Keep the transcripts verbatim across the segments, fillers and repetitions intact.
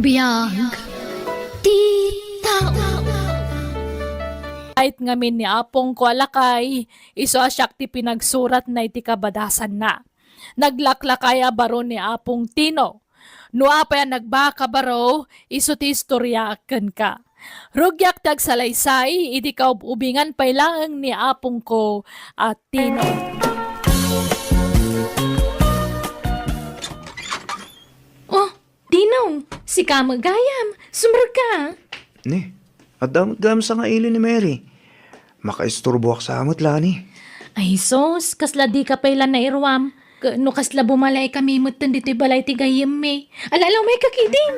Biag ti tao. Ait ngamin ni apongko a lakay, isu a siak ti pinagsuratna iti kabadasanna. Naglaklakay a baro ni Apong Tino. No apay a nagbaka baro, isu ti istorya kenka. Rugiak ti agsalaysay idi kaub-ubingan pay laeng ni apongko a Tino. Oh, Tino, sika met gayam, sumrekka. Ni, adda met gayam sangaili ni Mary. Makaisturboak sa met, Lani. Ay sus, kasla dika pay la nairuam. Ket no kasla bumalaykami metten ditoy balay ti gayyemmi. Ala, ala, umayka ketdin.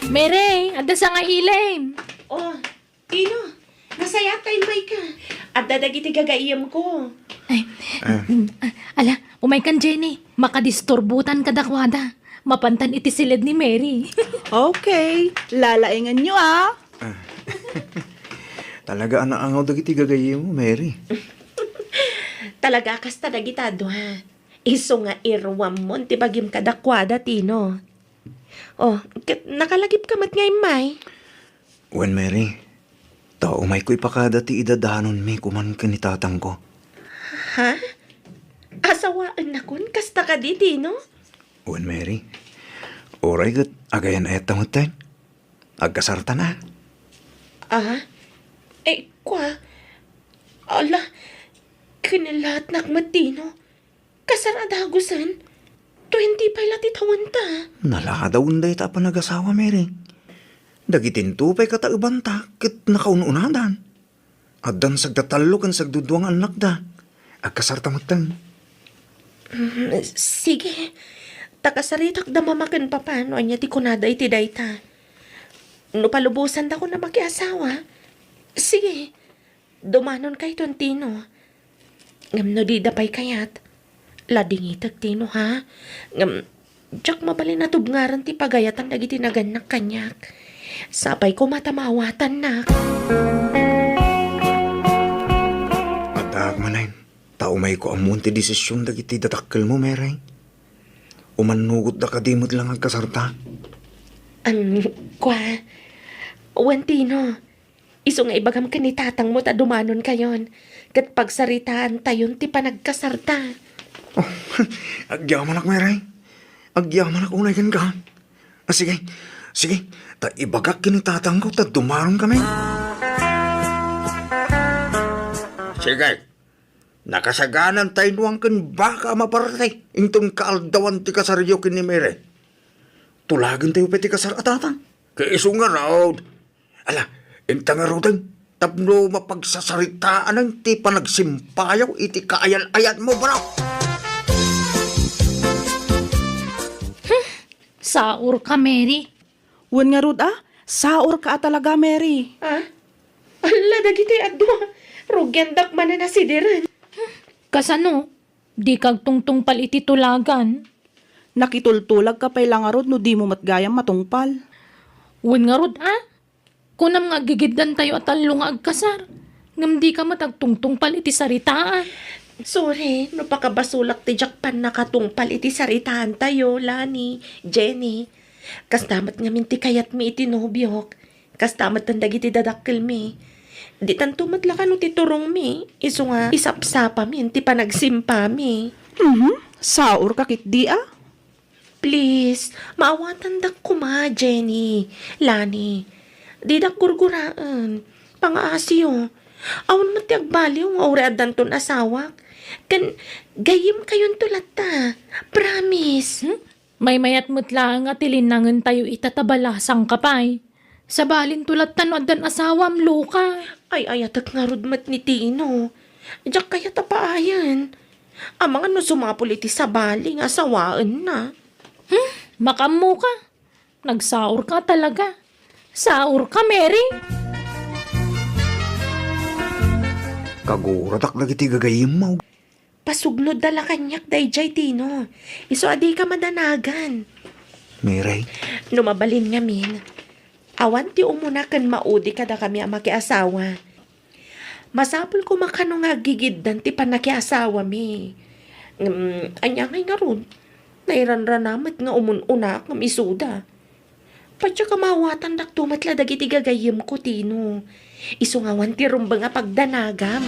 Mary, adda sangailim. Oh, Tino, nasayaat ta immayka. Adda dagiti gagayyemko. Ay, Ah. mm, ah, ala, umaykan, Jenny. Makadisturbotan kadakuada. Mapantan iti siled ni Mary. Okay, lalainganyo, ah. Ah. Talaga a naangaw dagiti gagayyemmo, Mary. Talaga a kasta dagita a dua. Isu nga iruammon ti bagim kadakuada, Tino. Oh, ket nakalagipka met nga immay? Wen, Mary, ta umayko ipakada ti idadanonmi koman ken ni tatangko. Ha? Asawaennakon? Kasta kadi, Tino? Wen, Mary, uray ket agayan-ayatta metten. Agkasartan a. Ah? Eh, kua? Ala, kinalaatnak met, Tino. Kasar a dagusen, twenty pay la ti tawenta. Naladawen dayta a panagasawa, Mary. Dagitinto pay kataebanta ket nakaun-unadan. Addan sagda tallo ken sagdudua nga annakda. Agkasarta metten. Mm, sige. Ta kasaritak da mama ken papa no ania ti kunada iti dayta. No palubosandakon a makiasawa, sige. Dumanonkayton, Tino. Ngem no dida pay kayat, ladingitek, Tino, ha? Ngem, diak mabalin a tubngaran ti pagayatan dagiti nagannak kaniak. Sapay koma ta maawatannak. Addaak manen, ta umayko ammuen ti desisyon dagiti dadakkelmo, Mary. Umannugotda kadi met la nga agkasarta? Am, kua, wen, Tino, isu nga ibagam ken ni tatangmo ta dumanonkayon, ket pagsaritaantayon ti panagkasarta. Oh, agyamanak, Mary. Agyamanak unay kenka. Ah, sige, sige, ta ibagak ken ni tatangko ta dumanonkami. Sige, nakasaganan ta inuang ken baka a maparte inton kaaldawan ti kasaryo ken ni Mary. Tulagentayo pay ti kasar a tatang. Kaiso ngarud. Ala, inta ngaruden, tapno mapagsasaritaanna ti panagsimpayo iti kaayan-ayanmo, bro. Hmm, saurka, Mary. Wen ngarud a, saurka a talaga, Mary. Ah? Alla, dagiti adu, rugiandak manen a sidiren. Kasano? Dika agtungtungpal iti tulagan? Nakitultulagka pay la ngarud no dimo met gayam matungpal. Wen ngarud a? Kunam nga aggigiddantayo a tallo nga agkasar, ngem dika met agtungtungpal iti saritaan. Sorry, no pakabasolak ti diak pannakatungpal iti saritaantayo, Lani, Jenny. Kasta met ngamin ti kayatmi iti nobiok. Kasta met dagiti dadakkelmi. Ditanto met la kano ti turongmi, isu nga isapsapami ti panagsimpami. Mhm, saurka ketdi a? Please, maawatandak koma, Jenny, Lani. Didak gurguraen. Pangaasiyo. Awan met ti agbaliw nga uray addanton asawak. Ken gayyemkayonto latta. Promise. Hmm? Maymayat met laeng a tilinnangentayo ita ta balasangka pay. Sabalinto latta no addan asawam, Luka. Ay-ayatek ngarud met ni Tino. Diak kayat a paayen. Amangan no sumapul iti sabali nga asawaenna. Hmm, makaammoka. Nagsaurka talaga. Saurka, Mary. Kaguratak dagiti gagayyemmo. Pasugnoda la kaniak daydiay, Tino. Isu a dika madanagan. Mary? No mabalin ngamin, awan ti umuna ken maudi kadakami a makiasawa. Masapul koma kano nga aggigiddan ti pannakiasawami. Ngem, ania ngay ngarud? Nairanrana met nga umun-unak ngem isuda. Patyak a mawatandakto met la dagiti gagayyemko, Tino. Isu nga awan ti rumbeng a pagdanagam.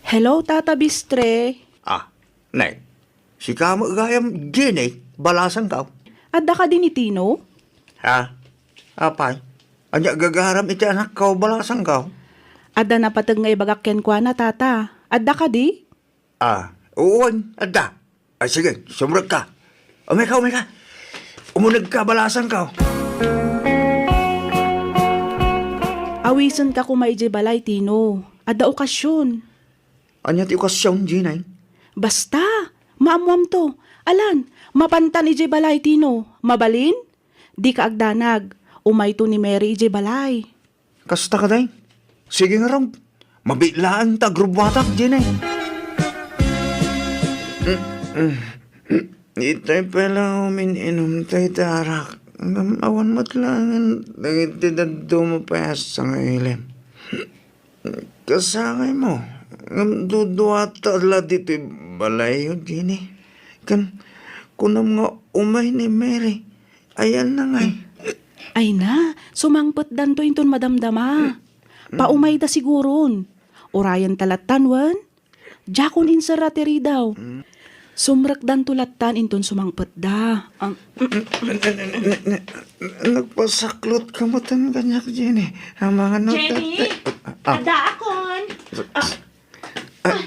Hello, Tata Bistre. Ah, Nay. Sika met gayam, Jenny, balasangko. Adda kadi ni Tino? Ha? Apay? Ania gagaram iti anakko, balasangko? Adda napateg nga ibagak kenkuana, Tata. Adda kadi? Ah, wen, adda. Ay, sige, sumrekka. Umayka, umayka. Umunegka, balasangko. Awisenka koma idiay balay, Tino. Adda okasion. Ania ti okasion, Jenny? Basta, maammoamto. Alan, mapantan idiay balay, Tino. Mabalin? Dika agdanag. Umayto ni Mary idiay balay. Kasta kadi? Sige ngarud. Mabiit laeng ta agrubbuatak, Jenny. Mm, mm. Itay pay la umin-inum tay darak. Ngem awan met laengen dagiti dadduma pay a sangailem. Kasangaymo, ngem duduata la ditoy balayyo, Jenny. Ken kunam nga umay ni Mary. Ayanna ngay. Ay na, sumangpetdanto inton madamdama. Paumayda siguron. Urayenta lattan, wen? Diakon inserra ti ridaw. Sumrekdanto lattan inton sumangpetda. Ang Nagpasaklotka metten kaniak, Jenny. Amangan no Jenny! Addaakon! Ah, ah,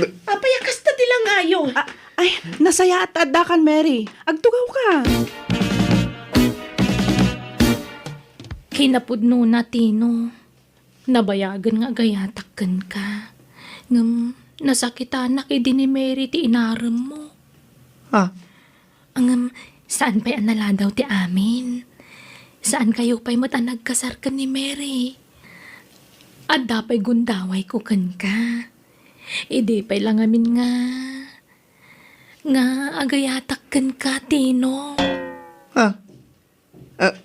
apay a kasta ti langayo? Ah, ay, nasayaat ta addakan, Mary. Agtugawka. Kinapudnona, Tino. Nabayagen nga agayatak kenka. Ngem nasakitanak idi ni Mary ti inaremmo. Ah. Ngem saan pay a naladaw ti amin. Saankayo pay met a nagkasar ken ni Mary. Adda pay gundawayko kenka. Idi pay la ngamin nga, nga agayatak kenka, Tino. Ah. Eh,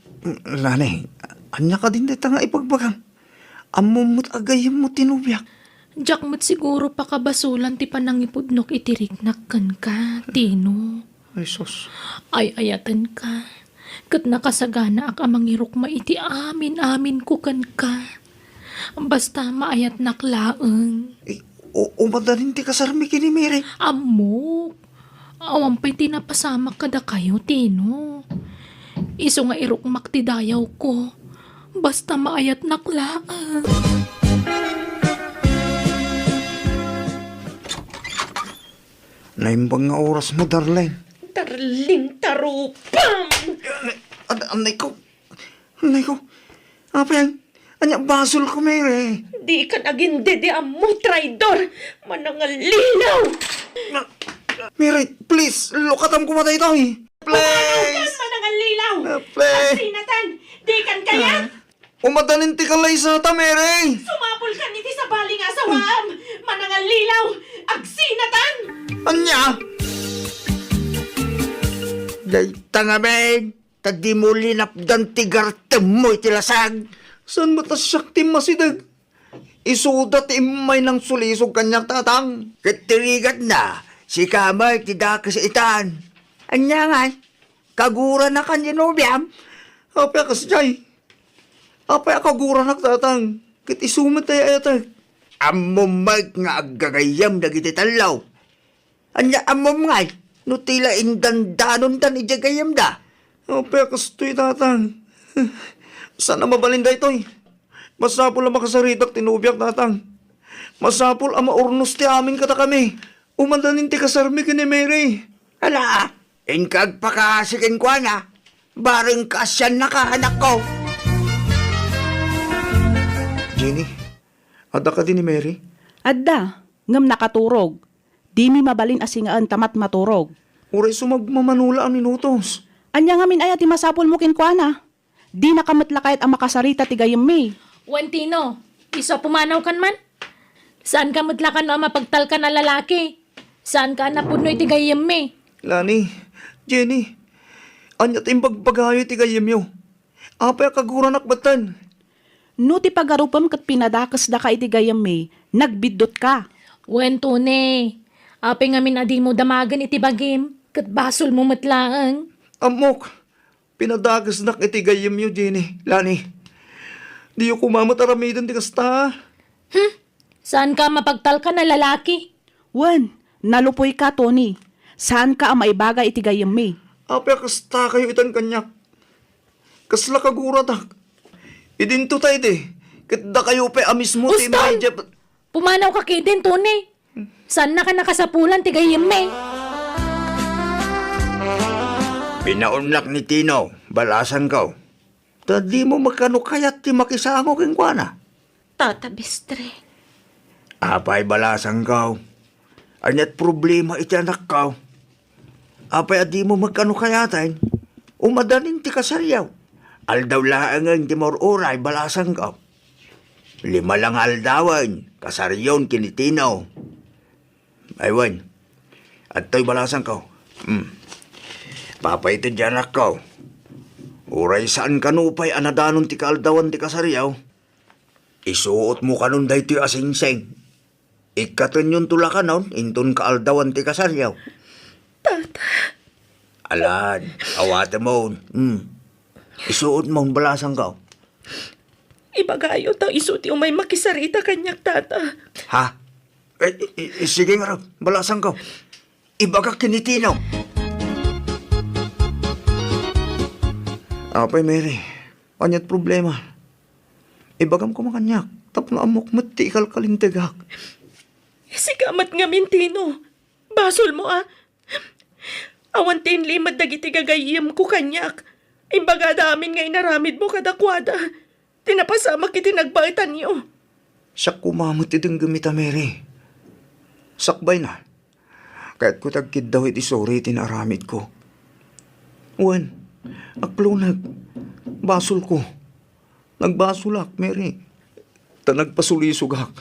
Lani, ania kadin dayta nga ibagbagam? Ammom met a gayyemmo ti nobiak. Diak met siguro pakabasolan ti panangipudnok iti riknak kenka, Tino. Ay, sus. Ay-ayatenka. Ket nakasaganaak a mangirukma iti amin-aminko kenka. Basta maayatnak laeng. Eh, u-, umadanin ti kasarmi ken ni Mary? Ammok. Awan pay ti napasamak kadakayo, Tino. Isu nga irukmak ti dayawko. Basta maayatnak laeng. Naimbag nga orasmo, darling. Darling, tarupam! Ad-, anay ko. Nay ko, apay, ania basolko, Mary? Dikan agindediammo, traidor! Manangallilaw! Na, Mary, please, lukatam koma daytoy. Please! Manangallilaw! Ah, please! Agsinatan! Dikan kayat! Ah, umadanin ti kalaysata, Mary! Sumapulkan iti sabali nga asawaam! Manangallilaw! Agsinatan! Ania? Dayta ngamin! Ta dimo linapdan ti gartemmo iti lasag. Saan met a siak ti masideg? Isuda ti immay nangsulisog kaniak, tatang. Ket ti rigatna, sika met ti dakes itan. Ania ngay? Kaguranakan ti nobiam? Apay a kasdiay? Apay a kaguranak, tatang? Ket isu met ti ay-ayatek. Ammom met nga aggagayyem dagiti tallo. Ania ammom ngay no ti la indandanondan idiay gayyemda? Apay a kastoy, tatang? Saan a mabalin daytoy. Masapul a makasaritak ti nobiak, tatang. Masapul a maurnos ti amin kadakami. Umadanin ti kasarmi ken ni Mary. Ala, inka agpakaasi kenkuana. Bareng kaasiannaka, anakko. Jenny, adda kadi ni Mary? Adda, ngem nakaturog. Dimi mabalin a singaen ta matmaturog. Uray sumagmamano la a minutos. Ania ngamin aya ti masapulmo kenkuana? Dinaka met la kayat a makasarita ti gayyemmi. Wen, Tino, isu a pumanawkan man? Saanka met la kano a mapagtalkan a lalaki? Saanka a napudno iti gayyemmi? Lani, Jenny, ania ti imbagbagayo iti gayyemyo? Apay a kaguranak metten? No ti pagarupem ket pinadakesdaka iti gayyemmi, nagbiddutka. Wen, Tony, apay ngamin a dimo damagen iti bagim, ket basolmo met laeng. Ammok, pinadakesnak iti gayyemyo, Jenny, Lani. Diyo koma met aramiden ti kasta. Hmm? Saanka a mapagtalkan a lalaki? Wen, nalupoyka, Tony. Saanka a maibaga iti gayyemmi. Apay a kastakayo itan kaniak? Kasla kaguratak. Idinto ta idi, ket dakayo pay a mismo ti Uston! Immediate. Pumanawka ketdin, Tony. Saannaka a kasapulan ti gayyemmi. Binaonnak ni Tino, balasangko. Ta dimo met kano kayat ti makisango kenkuana. Tata Bestre. Apay, balasangko? Ania't problema iti anakko? Apay a dimo met kano kayaten? Umadanin ti kasaryo. Aldaw laengen ti maur-uray, balasangko. Lima la nga aldawen, kasaryon ken ni Tino. Ay wen, adtoy balasangko. Hmm. Papaited ti anakko. Uray saan kano pay a nadanon ti kaaldawan ti kasaryo, isuotmo kanon daytoy a singsing. Ikkatenyonto la kanon inton kaaldawan ti kasaryo. Tata. Alan, awatemon. Hmm. Isuotmon, balasangko. Ibagayo ta isu ti umay makisarita kaniak, Tata. Ha? Eh, i-, i-, sige ngarud, balasangko. Ibagak ken ni Tino. Apay, Mary, ania't problema? Ibagam koma kaniak, tapno ammok met ti ikalkalintegak. Sika met ngamin, Tino. Basolmo a. Awan ti inlimed dagiti gagayyemko kaniak. Imbagada amin nga inaramidmo kadakuada. Ti napasamak iti nagbaetanyo. Siak koma met ti denggem ita, Mary. Sakbayna, kayatko ti agkiddaw iti suri iti naaramidko. Wen, akloneg, basolko. Nagbasolak, Mary. Ta nagpasulisogak.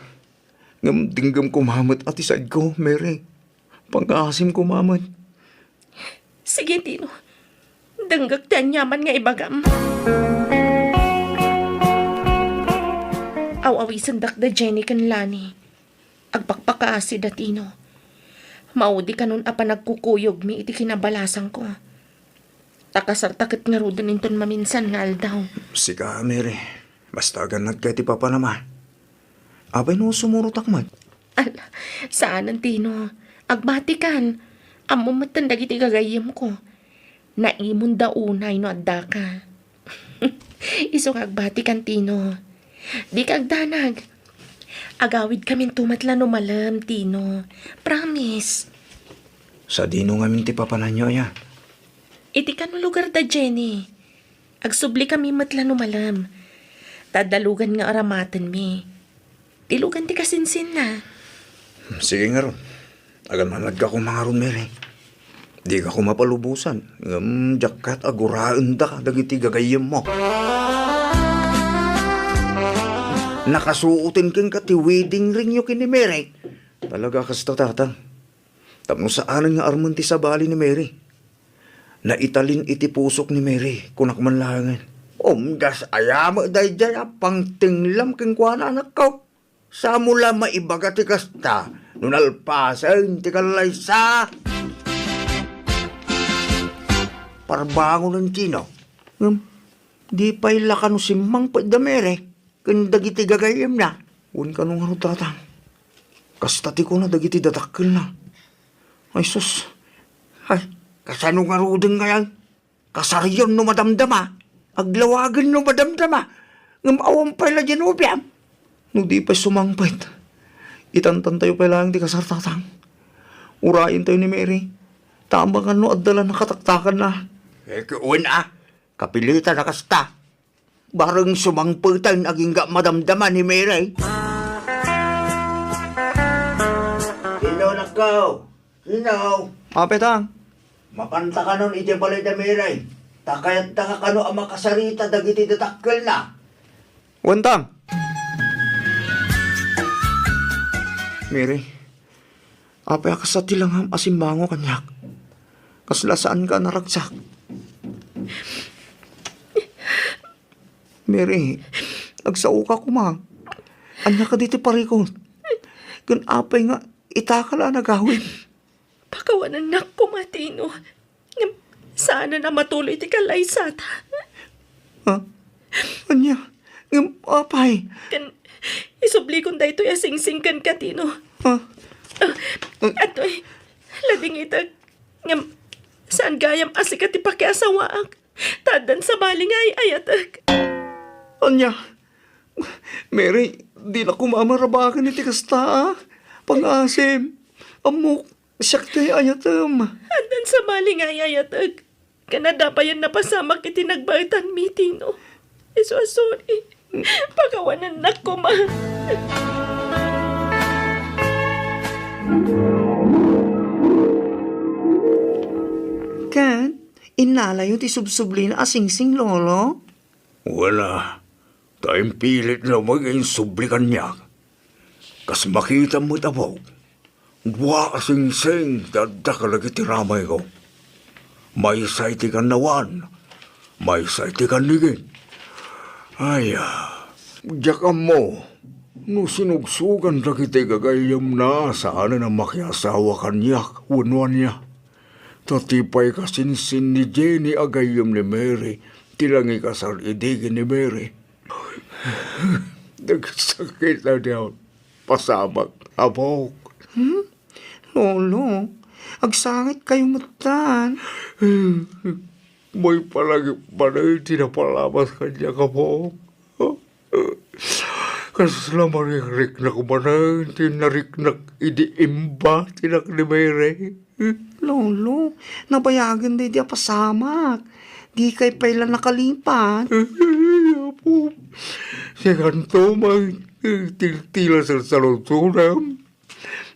Ngem denggem koma met a ti saidko, Mary. Pangngaasim koma met. Sige, Tino. Denggek ti aniaman nga ibagam. Aw-awisendak da Jenny ken Lani. Agpakpakaasi da Tino. Maudi kanon a panagkukuyogmi iti kinabalasangko. Ta kasarta ket ngaruden inton maminsan nga aldaw. Sika, Mary. Basta agannadka iti papanam a. Apay no sumurotak met? Ala, saanen, Tino. Agbatikan. Ammom metten dagiti gagayyemko. Naimonda unay no addaka. Isu nga agbatikan, Tino. Dika agdanag. Agawidkaminto met la no malem, Tino. Promise. Sadino ngamin ti papananyo, aya? Iti kano lugar da Jenny. Agsublikamin met la no malem. Ta adda lugan nga aramatenmi. Ti lugan ti kasinsinna. Sige ngarud. Agannadka koma ngarud, Mary. Dika koma palubosan. Ngem diak kayat a guraendaka dagiti gagayyemmo. Nakasuoten kenka ti wedding ringyo ken ni Mary. Talaga kasta, Tatang. Tapno saanen nga armen ti sabali ni Mary. Naitalin iti pusok ni Mary, kunak man laengen. Umdas aya met daydiay a pangtenglam kenkuana, anakko. Saanmo la maibaga ti kasta no nalpasen ti kallaysa. Parbangonen, Tino. Ngem, di pay la kano simmangpet da Mary ken dagiti gagayyemna. Wen kano ngarud, Tatang. Kasta ti kuna dagiti dadakkelna. Ay sus. Ay, kasano ngaruden ngay? Kasaryon no madamdama. Aglawagen no madamdama. Ngem awan pay la diay nobiam. No di pay sumangpet, itantantayo pay laeng ti kasar, Tatang. Urayentayo ni Mary. Ta amangan no adda la nakataktakanna. Eh, wen a. Kapilitan a kasta. Bareng sumangpeten agingga madamdama ni Mary. Sino, nakkaw? Sino? Apay, Tang. Mapanta kanon idiay balay da Mary. Ta kayatta ka kano a makasarita dagiti dadakkelna. Wen, Tang. Mary, apay a kasta ti langam a simmango kaniak? Kasla saanka a naragsak? Mary, agsaoka koma. Ania kadi ti parikut? Ken apay nga Itaka la a nagawid. Pakawanennak koma, Tino. Ngem saanen a matuloy ti kallaysata. Ha? Ania? Ngem apay? Ken isublikon daytoy a singsing kenka, Tino. Ha? Ah, atoy, ladingitek. Ngem saan gayam a sika ti pakiasawaak. Ta addan sabali nga ay-ayatek. Ania? Mary, dina koma marabaken iti kasta, a. Pangaasim. Ammok, siak ti ay-ayatem. Addan sabali nga ay-ayatek. Ken adda payen napasamak iti nagbaetanmi, Tino. Isu a sorry. Pakawanennak koma. Ken, innalayo ti subsublina a singsing, Lolo? Wen a, ta impilit laeng nga insubli kaniak. Kas makitam met, Apok, dua a singsing ti adda kadagiti ramayko. Maysa iti kannawan, maysa iti kannigit. Aya, diak ammo no sinugsugan dagiti gagayyemna a saanen a makiasawa kaniak wenno ania. Ta ti pay kasinsin ni Jenny a gayyem ni Mary ti nangikasar idi ken ni Mary. Nagsakit a diak pasamak, Apok. Hmm? Lolo, agsangitkayo metten. Maipalangipan ti napalabas kaniak, Apok. Kasla marikriknak manen ti nariknak idi imbatinnak ni Mary. Lolo, nabayagen daydi a pasamak. Dikay pay la nakalipat. Apo, sikanto man, tiltila sa salunsonem.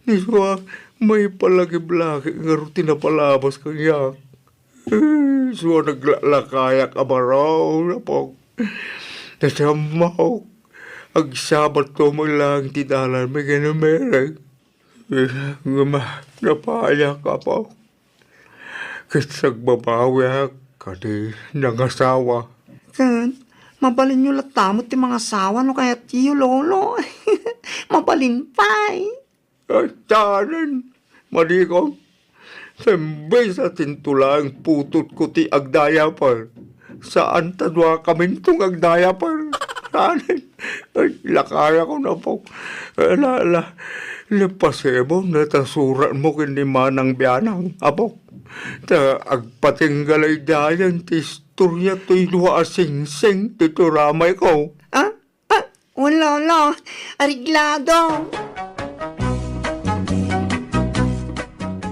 Ni sua, maipalangiplangit ngarud ti napalabas kaniak. Sua, naglakayak a baro, Apok. Ta siak met, agsabatto met laeng ti dalanmi ken ni Mary. Ngem napayak, Apok. Ket agbabawiak kadi nangasawa. Ket mabalinyo latta met ti mangasawa no kayatyo, Lolo. Mabalin pay. Ay, saanen, madikon. Imbes a tinto laeng putotko ti agdiaper, saan ta duakaminto nga agdiaper. Saanen. Ay, lakayakon, Apok. La, la, la, pasibol ta suratmo ken ni Manang Bianang, Apok. Ta agpatingga la idiayen ti istorya toy dua a singsing ti turamayko. Ah? Ah, wen, Lolo, areglado.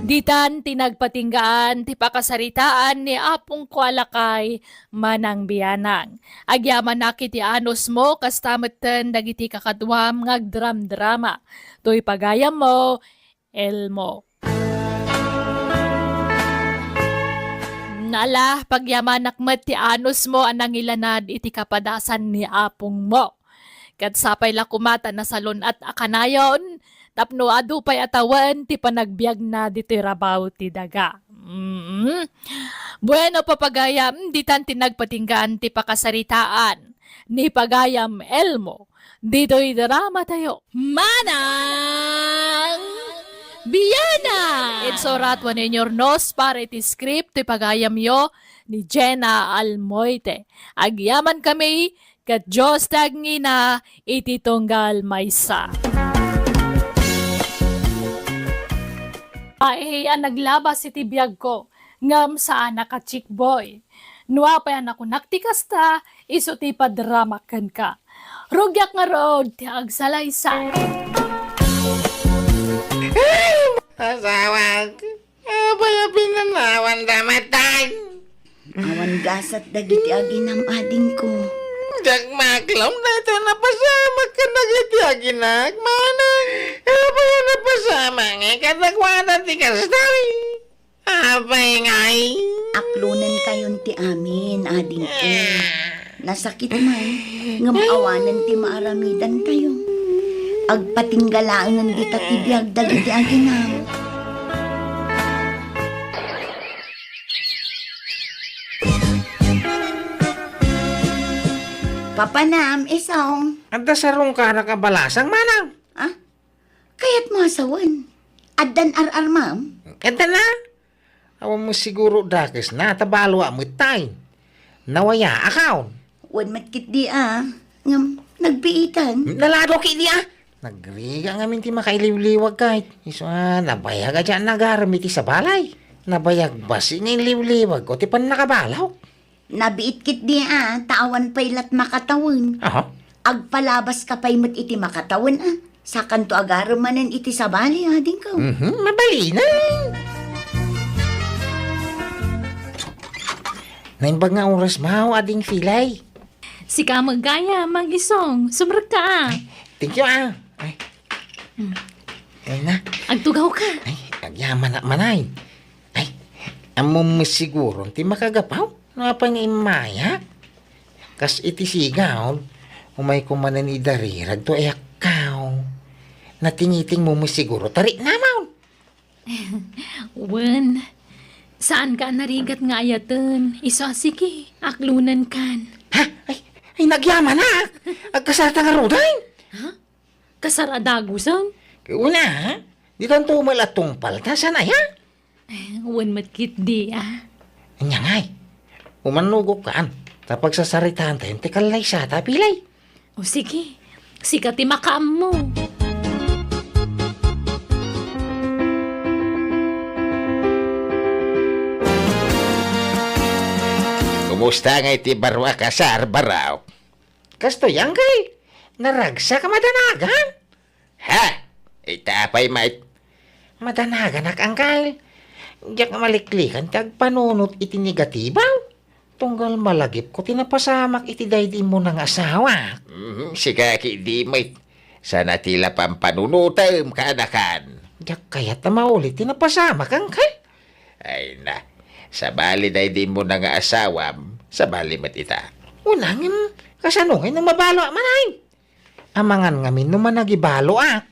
Ditan ti nagpatinggaan ti pakasaritaan ni apongko a lakay, Manang Bianang. Agyamanak iti anusmo, kasta metten dagiti kakaduam nga agdramdrama. Toy pagayammo, Elmo. Ala, pagyamanak met ti anusmo a nangilanad iti kapadasan ni apongmo. Ket sapay la koma ta nasalun-at a kanayon tapno adu pay a tawen ti panagbiagna ditoy rabaw ti daga. Mm. Bueno, papagayam, ditan ti nagpatinggaan ti pakasaritaan ni pagayam Elmo ditoy drama tayo. Manang Bianang! Insurat wenno inyurnos para iti script ti pagayamyo ni Jenna Almoite. Agyamankami ket Dios ti agngina iti tunggal maysa. Ay, a naglabas iti biagko, ngem saanak a chick boy. No apay a nakunak ti kasta, isu ti ipadramak kenka. Rugiak ngarud ti agsalaysay. Asawak, apay a pinanawanda metten? Awan gasat dagiti aginam, adingko. Diak maklom daytoy napasamak kadagiti aginak, manang. Apay a napasamak nga kadakuada ti kasta? Apay ngay? Aklonenkayon ti amin, adingko. Nasakit man, ngem awanen ti maaramidantayo. Agpatingga laengen dita ti biag dagiti aginam. Papanam, Isong. Adda sarungkanak a balasang, manang? Ah? Kayatmo a sawen? Addan ar-armam? Adda na. Awan mo siguro dakes na, ta balo a met tay. Nawaya akaw. Wen met ketdi a, ngem nagbiitan. Nalado ketdi a. Nagrigat ngamin ti makailiwliwag kayat. Isu a, nabayag a diak nagarem iti sabali. Nabayag basi nga inliwliwag ko ti pannakabalok. Nabiit ketdi a, ta awan pay lat makatawen. Aha. Agpalabas ka pay met iti makatawen a. Sakanto agarem manen iti sabali, adingko. Mhm, mabalin. Naimbag nga oras mo, ading Pilay. Sika met gayam, Mang Isong, sumrekka a. Thank you, ah. Ay. Hmm. Ay na. Agtugaw ka. Ay, agyamanak manay. Ay, ammom siguro ti makagapaw? No apay nga immayak? Kas iti sigaw, umayko manen idarirag to ayakkaw. Natingitingmo met siguro, tarik namon. Wen, saanka a narigat nga ayaten. Isu a sige, aklonenkan. Ha? Ay, ay, nagyamanak! Agkasarta ngaruden? Ha? Kasar a dagusen? Una, ha? Ditanto met la tungpal ta, saan aya? Wen met ketdi a. Ania ngay? Umannugokkan, ta pagsasaritaentayon ti kallaysata, Pilay. O sige, sika ti makaammo. Kumusta ngay ti baro a kasar, Baraw? Kastoy, angkel. Naragsak a madanagan. Ha? Ita pay met. Madanaganak, angkel. Diak maliklikan ti agpanunot iti negatibo. Tunggal malagipko ti napasamak iti daydi immuna nga asawa. Mhm, sika ketdi met. Saan a ti la pampanunotem, kaanakan. Diak kayat a maulit ti napasamak, angkel. Ay na, sabali daydi immuna nga asawam, sabali met ita. Una ngem, kasano ngay no mabalo a manay? Amangan ngamin no managibalo a.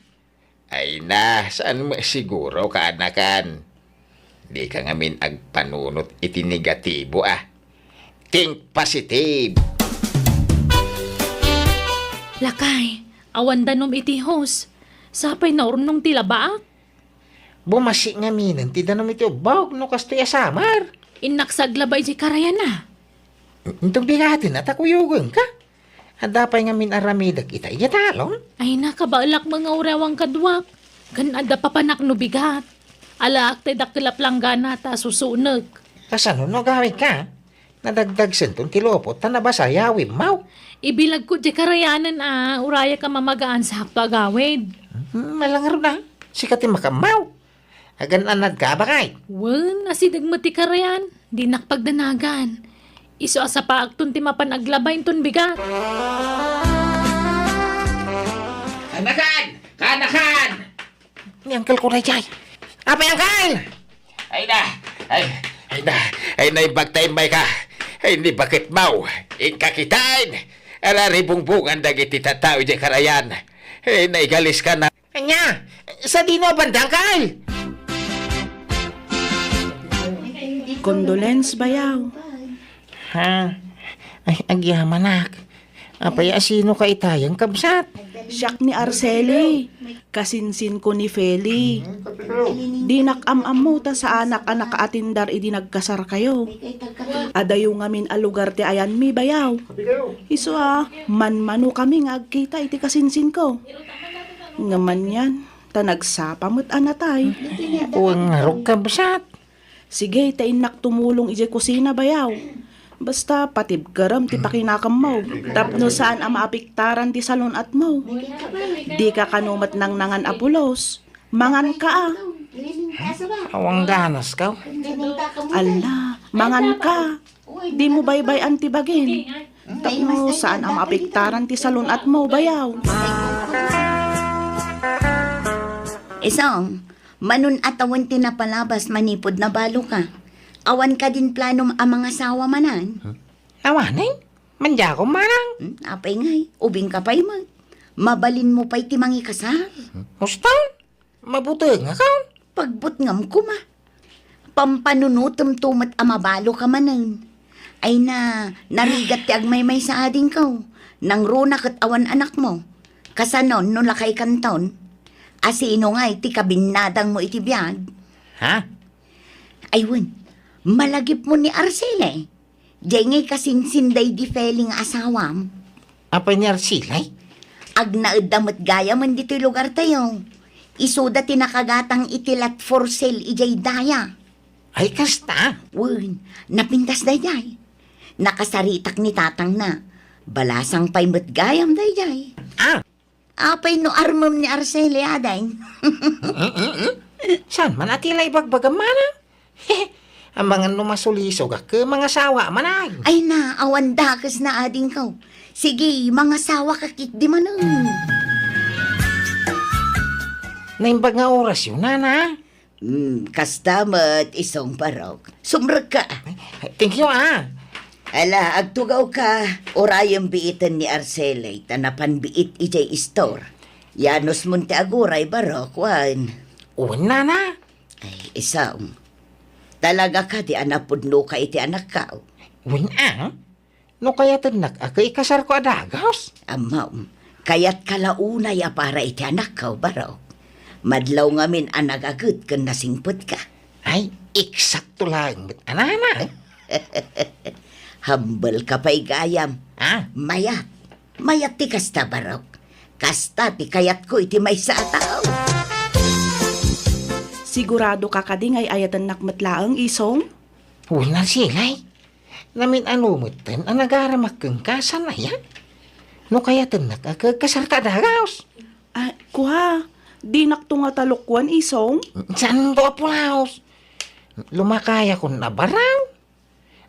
Ay na, saan met siguro, kaanakan? Dika ngamin agpanunot iti negatibo a. Think positive! Lakay, awan danum iti hose. Sapay naurnong ti labaak. Bumasi ngaminen ti danum iti ubbog no kastoy a samar. Innak saglaba idiay karayan a. Inton bigaten a ta kuyogenka. Adda pay ngamin aramidek ita idiay talon? Ay, nakabaelak nga uray awan kaduak. Ken adda papanak no bigat. Alaak ti dakkel a planggana ta susunek. Kasano no agawidka? Nadagdagsenton ti lupot ta nabasa yawimmaw. Ibilagko diay karayanen a, urayak a mamagaan sa hakto agawid. Hmm, malangaruna. Sika ti makammaw. Agan-anadka a bakay. Wen, asideg met ti karayan. Dinak pagdanagan. Isu a sapaakton ti mapan aglaba inton bigat. Kaanakan! Kaanakan! Ni Uncle ko daydiay. Apay, Uncle! Ay na! Ay, ay na! Ay, naimbag ta immayka! Ay, ni baketmaw! Inka kitaen! Araribungbongan dagiti tattao idiay karayan! Ay, naigaliska na! Ania? Sadino a banda, Uncle? Condolence, bayaw. Ha? Ay, agyamanak. Apay a sinoka itayen, kabsat? Siak ni Arceli. Kasinsinko ni Feli. Dinak am-ammo ta saanak a nakaatindar idi nagkasarkayo. Adayo ngamin a lugar ti ayanmi, bayaw. Isu a, manmanokami nga agkita iti kasinsinko. Ngem anian, ta nagsapa met a natay. Wen ngarud, kabsat. Sige, ta innak tumulong idiay kusina, bayaw. Basta, patibkerem ti pakinakemmo. Tapno saan a maapiktaran ti salun-atmo. Dika kano met nangnangan a pulos. Manganka a. Awan ganaska. Ala, manganka. Dimo baybay-an ti bagin. Tapno saan a maapektaran ti salun-atmo, bayaw. Isong, manun-atawen ti napalabas manipud nabaloka. Awan kadin planom a mangasawa manen? Awanen? Mandiakom manang? Hmm, apay ngay, ubingka pay met. Mabalinmo pay ti mangikasar. Husto? Mabutengakon? Pagbutngam koma. Pampanunotemto met a mabaloka manen. Ay na, narigat ti agmaymaysa adingko. Nangruna ket awan anakmo. Kasanon no lakaykanton? Asino ngay ti kabinnadangmo iti biag? Ha? Ay wen, malagipmo ni Arceli. Diay ngay kasinsin daydi Feli nga asawam. Apay ni Arceli? Agnaedda met gayamen ditoy lugartayo. Isuda ti nakagatang iti lot for sale idiay daya. Ay, kasta? Wen, napintas daydiay. Nakasaritak ni tatangna. Balasang pay met gayam daydiay. Ah! Apay no armem ni Arceli, ading? Saan man a ti la ibagbagam, manang? Amangan no masulisogak ket mangasawa, manang. Ay na, awan dakesna, adingko. Sige, mangasawaka ketdi manen. Naimbag nga orasyo, nana? Hmm, kasta met, isong barok. Sumrekka. Thank you, ah. Ala, agtugawka, urayem biiten ni Arceli, ta napan biit idiay istor. Yanusmon ti aguray, barok, wen. Wen, nana. Ay, isong. Talaga kadi a napudnoka iti anakko? Wen, ah. No kayatennak a ket ikasarko a dagus? Ammom, kayatka la unay a para iti anakko, barok. Madlaw ngamin a nagaget ken nasingpetka. Ay, eksakto laeng met a nana. Hambelka pay gayam. Ah? Mayat. Mayat ti kasta, barok. Kasta ti kayatko iti maysa a tao. Siguradoka kadi nga ay-ayatennak met laeng, isong? Wen, Arceli. Namin-ano metten a nagaramak kenka, saan aya? No kayatennak a ket kasarka a dagus. Ah, kua, dinakto nga talukwan, isong? Saanto a pulaos? Lumakayakon a baraw.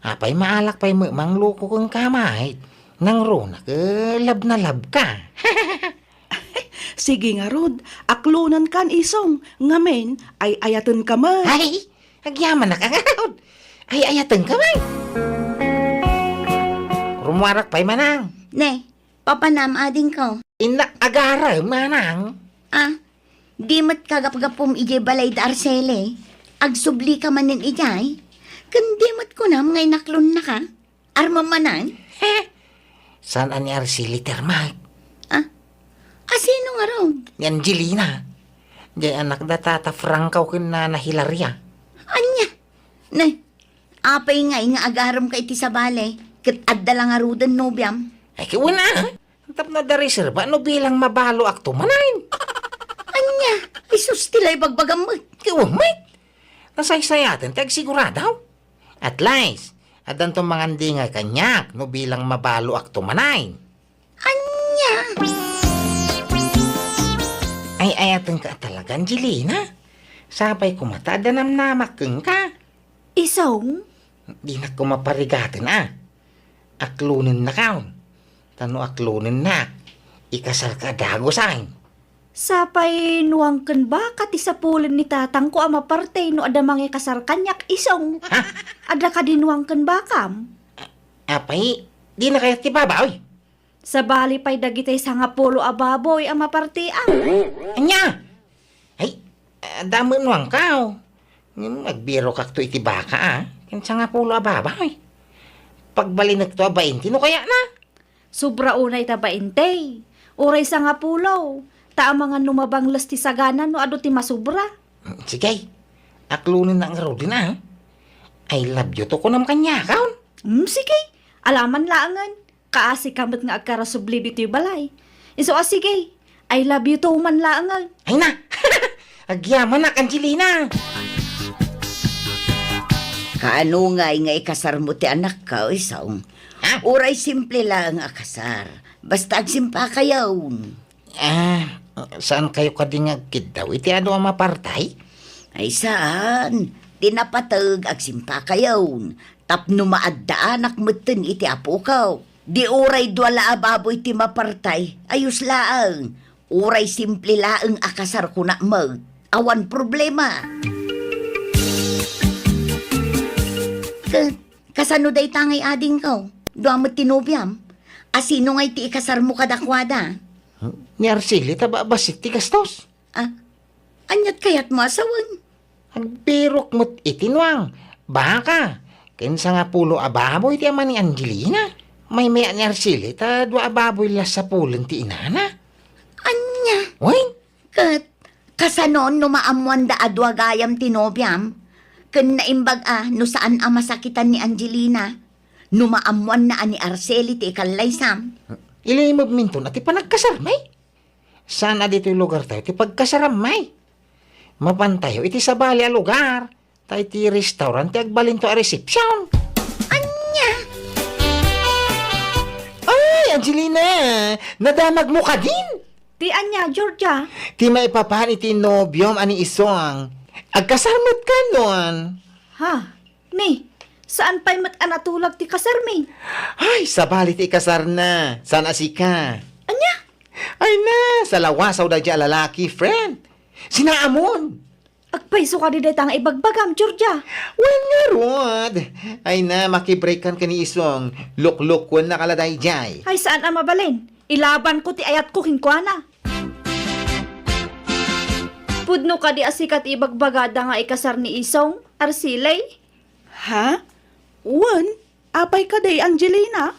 Apay, maalak pay met mangluko kenka, mayat. Nangruna ket love na love ka. Sige ngarud, aklonenkan, isong, ngamin, ay-ayatenka met. Ay, agyamanak a ngarud. Ay-ayatenka met. Rumuarak pay, manang. Ne, papanam, adingko. Innak agarem, manang. Ah, di met kagapgapum idiay balay da Arceli. Agsublika manen idiay. Ken di met kunam nga inaklonnaka. Armam manen? He? Saan a ni Arceli ti armak? Ah? Asino ngarud? Ni Angelina. Diay anak da Tata Franco ken Nana Hilaria. Ania? Nay, apay ngay nga agaremka iti sabali, ket adda la ngaruden nobiam? Ay, ket wen a. Tapno adda reserba no bilang mabaluakto manen. Ania? Isus ti la ibagbagam met. Ket wen met. Nasaysayaten ti agsigurado. At least, addanto mangandingay kaniak no bilang mabaluakto manen. Ania? Ay-ayatenka a talaga, Angelina. Sapay koma ta adda namnamak kenka. Isong? Dinak koma parigaten a. Aklonennakon. Ta no aklonennak, ikasarka a dagus, ay. Sapay nuang ken baka ti sapulen ni tatangko a maparte no adda mangikasar kaniak, isong. Ha? Adda kadi nuang ken bakam? Apay, dina kayat ti babaoy? Sabali pay dagiti sangapulo a baboy a mapartiam. Ania? Ay, adda met nuangko. Ngem agbirokakto iti baka, a, ken sangapulo a baboy. Pagbalinekto a bainte no kayatna. Sobra unay ta bainte. Uray sangapulo. Ta amangan no mabangles ti sagana no adu ti masubra. Sige. Aklonennak ngaruden a. I love you to kunam kaniakon. Hmm, sige. Alaman laengen. Kaasika met nga agkarasubli ditoy balay. Isu a sige. I love you too man laengen. Ay na! Agyamanak, Angelina! Kaano ngay nga ikasarmo ti anakko, isong? Ha? Uray simple laeng a kasar. Basta agsimpakayon. Ah, saan kayo kadi nga agkiddaw iti adu a mapartay? Ay, saan? Ti napateg, agsimpakayon. Tapno maaddaanak metten iti apoko. Di uray dua la a baboy ti mapartay, ayos laeng. Uray simple laeng a kasar kunak met, awan problema. Ket, kasano dayta ngay adingko? Dua met ti nobiam? Asino ngay ti ikasarmo kadakuada? Ni Arceli ta ba-, bassit ti gastos. Ah, aniat kayatmo a sawen? Agbirok met iti nuang, baka, ken sangapulo a baboy ti ama ni Angelina. Maymayat ni Arceli ta dua a baboy la sapulen ti inana. Ania? Wen? Ket, Kasano no maammuanda a dua gayam ti nobiam? Ken naimbag a no saan a masakitan ni Angelina? No maammuanna a ni Arceli ti ikallaysam? Ilimebminton a ti panagkasarmi. Saan a ditoy lugartayo ti pagkasarammi. Mapantayo iti sabali a lugar, ta iti restaurant ti agbalinto a resepsiyon. Ania? Ay, Angelina! Nadamagmo kadin? Ti ania, Georgia? Ti maipapan iti nobiom a ni Isong. Agkasar met kanon. Ha? Ni, saan pay met a natulag ti kasarmi? Ay, sabali ti ikasarna. Saan a sika? Ania? Ay na, salawasaw daydiay a lalaki, friend. Sinaamon. Agpayso kadi dayta nga ibagbagam, Georgia? Wen ngarud. Ay na, makibreakan ken ni Isong. Luklukuen na kala daydiay. Ay, saan a mabalin. Ilabanko ti ayatko kenkuana. Pudno kadi a sika ti ibagbagada nga ikasar ni Isong, Arceli? Ha? Wen? Apay kadi, Angelina?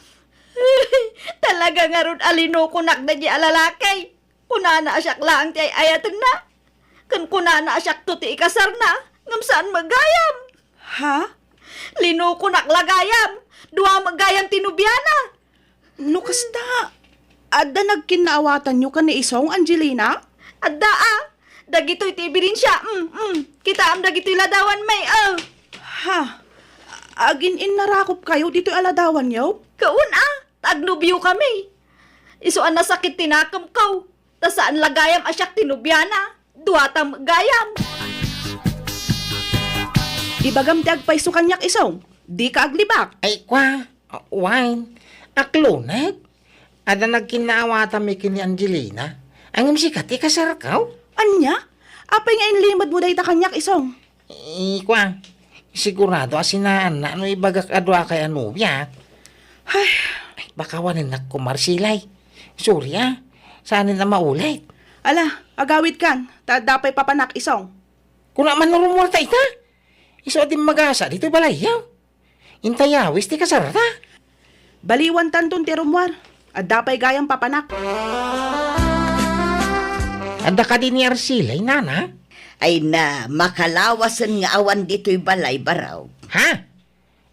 Talaga ngarud a linukonak daydiay a lalaki. Kunana a siak laeng ti ay-ayatenna. Ken kunana a siakto ti ikasarna, ngem saan met gayam. Ha? Linukonak la gayam. Dua met gayam ti nobiana. No kasta, adda nagkinnaawatanyo ken ni Isong, Angelina? Adda a. Dagitoy ti ebidensia. Mm, mm. Kitaem dagitoy ladawanmi, a. Ha? Agin-innarakopkayo ditoy a ladawanyo? Kaun a. Ta agnobiokami. Isu a nasakit ti nakemko. Ta saan la gayam a siak ti nobiana. Duata met gayam. Ibagam ti agpayso kaniak, Isong. Dika aglibak. Ay, kua, wine. Akloneg. Adda nagkinnaawatanmi ken ni Angelina. Ngem sika ti kasarko? Ania? Apay nga inlimedmo dayta kaniak, Isong? Ikua, sigurado a sinaanna no ibagak a duakay a nobiak. Ay. Ay, pakawanennak koma, Arceli. Sorry, a. Saanen a maulit. Ala, agawidkan, ta adda pay papanak, Isong. Kuna man no rummuarta ita. Isu a dimmagasa ditoy balayyo. Inta yawis ti kasarta. Baliwantanton ti rummuar. Adda pay gayam papanak. Adda kadi ni Arceli, nana? Ay na, makalawasen nga awan ditoy balay, Baro. Ha?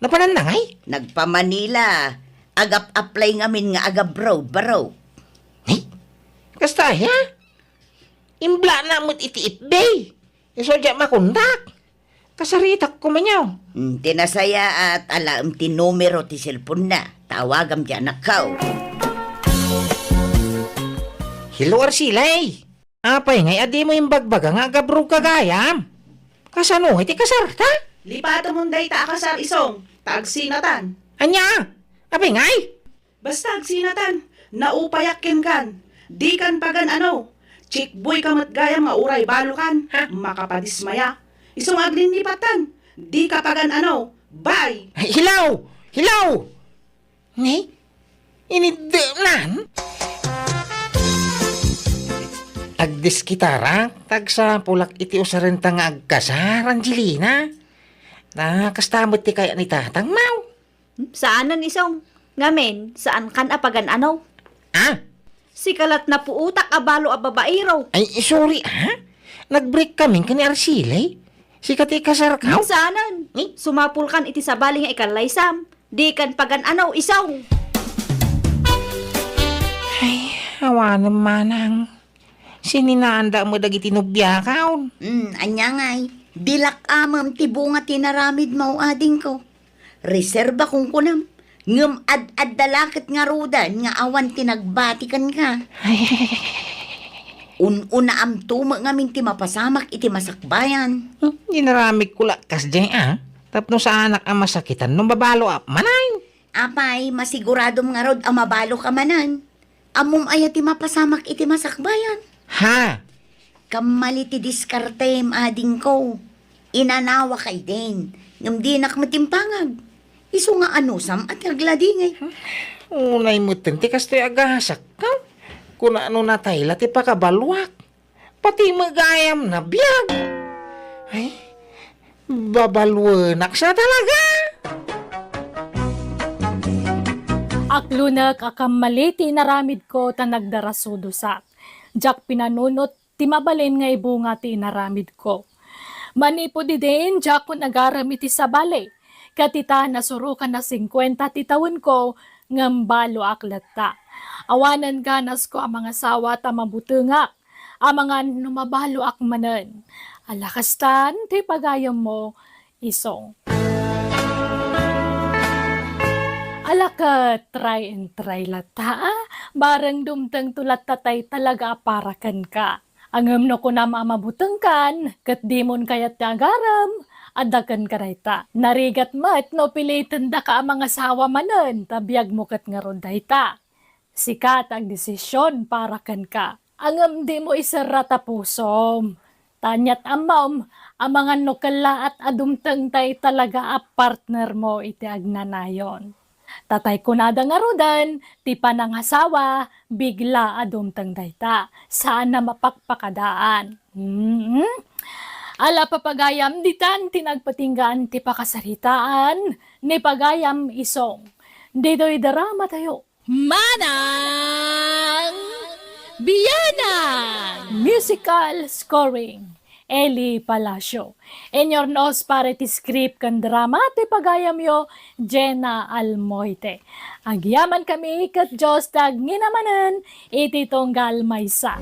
Napananna ngay? Nagpa-Manila. Agap-apply ngamin nga ag-abroad, Baro. Ni? Kasta aya? Imblana met iti F B. Isu a diak makontak. Kasaritak koma niya. Hmm, ti nasayaat, alaem ti numero ti cellphone-na. Tawagam ti anakko. Hello, Arceli. Apay ngay a dimo imbagbaga nga ag-abroad ka gayam? Kasano ngay ti kasarta? Lipatemon dayta a kasar, Isong, ta agsinatan. Ania? Apay ngay? Basta agsinatan, naupayak kenkan. Dikan pagan-ano. Chickboy ka met gayam nga uray balokan. Ha? Makapadismaya. Isu nga agninnipattan. Dika pagan-ano. Bye! Ay, hilaw! Hilaw! Ni? Iniddenan? Agdiskitarak, ta agsapulak iti usarenta nga agkasar, Angelina. Ta kasta met ti kayat ni tatang, maw? Hmm, saanen, Isong. Ngamin, saankan a pagan-ano. Ah? Sika la't napuotak a balo a babaero. Ay, sorry, ha? Nag-break kamin ken ni Arceli. Sika ti ikasarko? Hmm, saanen. Eh? Sumapulkan iti sabali nga ikallaysam. Dikan pagan-ano, Isong. Ay, awanen manang. Sininaanda met dagiti nobiakon. Hmm, ania ngay? Dilak amem ti bunga ti naramidmo, adingko. Reserba kunkunam, ngem ad-adda la ket ngaruden nga awan ti nagbati kenka. Ay. Un-unaamto met ngamin ti mapasamak iti masakbayan. Hmm, inaramidko la kasdiay, a, tapno saanak a masakitan no mabaloak manen. Apay, masiguradom ngarud a mabaloka manen? Ammom aya ti mapasamak iti masakbayan? Ha? Kammali ti diskartem, adingko. Inanawaka idin, ngem dinak met impangag. Isu nga anusam a ti agladingit. Unay metten ti kastoy a gasak, ha? Kuna no natay la ti pakabaloak. Pati met gayam nabiag. Ay, babaluenak sa talaga. Aklonek a kammali ti inaramidko ta nagdarasudosak. Diak pinanunot ti mabalin nga ibunga ti inaramidko. Manipud idin, diakon agarem iti sabali. Ket ita, nasurokan a singkuenta ti tawenko, ngem baloak latta. Awanen ganasko a mangasawa ta mabutengak, amangan no mabaloak manen. Ala kastan ti pagayammo, isong. Ala ket, try and try latta, a? Bareng dumtengto latta tay talaga a para kenka. Ngem no kunam a mabutengkan, ket dimon kayat ti agarem, adda kenka dayta. Narigat met no pilitendaka a mangasawa manen, ta biagmo ket ngarud dayta. Sika ti agdesision para kenka. Ngem dimo iserra ta pusom. Ta aniat ammom, amangan no kellaat a dumteng tay talaga a partnermo iti agnanayon. Ta tay kunada ngaruden, ti panangasawa, bigla a dumteng dayta, saan a mapakpakadaan. Mm. Ala, papagayam, ditan ti nagpatinggaan ti pakasaritaan ni pagayam, isong. Ditoy drama tayo. Manang Bianang! Musical scoring, Eli Palacio. Inurnos para iti script ken drama ti pagayamyo, Jenna Almoite. Agyamankami ket Dios ti agngina manen iti tunggal maysa.